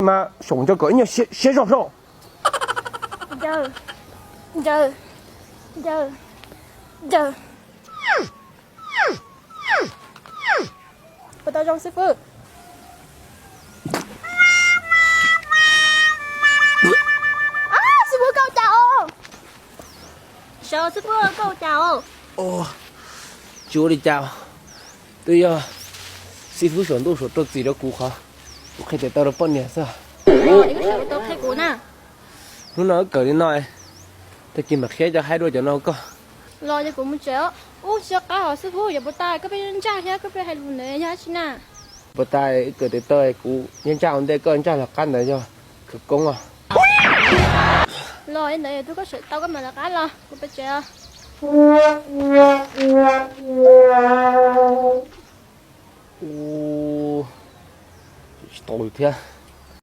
Mas xyaum nco kom ib nyuag siab zog zog. Ncaws, ncaws, ncaws, ncaws. Puas tau zoo xib fwb? Xib fwb, koj ua cas os? Sawv, xib fwb, koj ua cas os? Tsis ua li cas, twb yog xib fwb saum ntuj saum rau txim rau kuv qhov kuv qhia tes taw rau poj niam xwb. Hnub no wb kawm li no, tag kis mam qhia cov haib dua cov no koj. Los yog kuv mus tsev os. Ub, tsis qab hos xib fwb, yuav puas tas koj pheej ntsaj thiab koj pheej hais lus ntawd yog dab tsi na? Puas tas wb kawm tes taw kuv ntsaj ua ntej koj ntsaj los qab ntawd yog khawv koob os. Los li ntawd yog twb koj sawv tau koj mam los qab los, kuv pais tsev os. Ub, tsis tau thiab.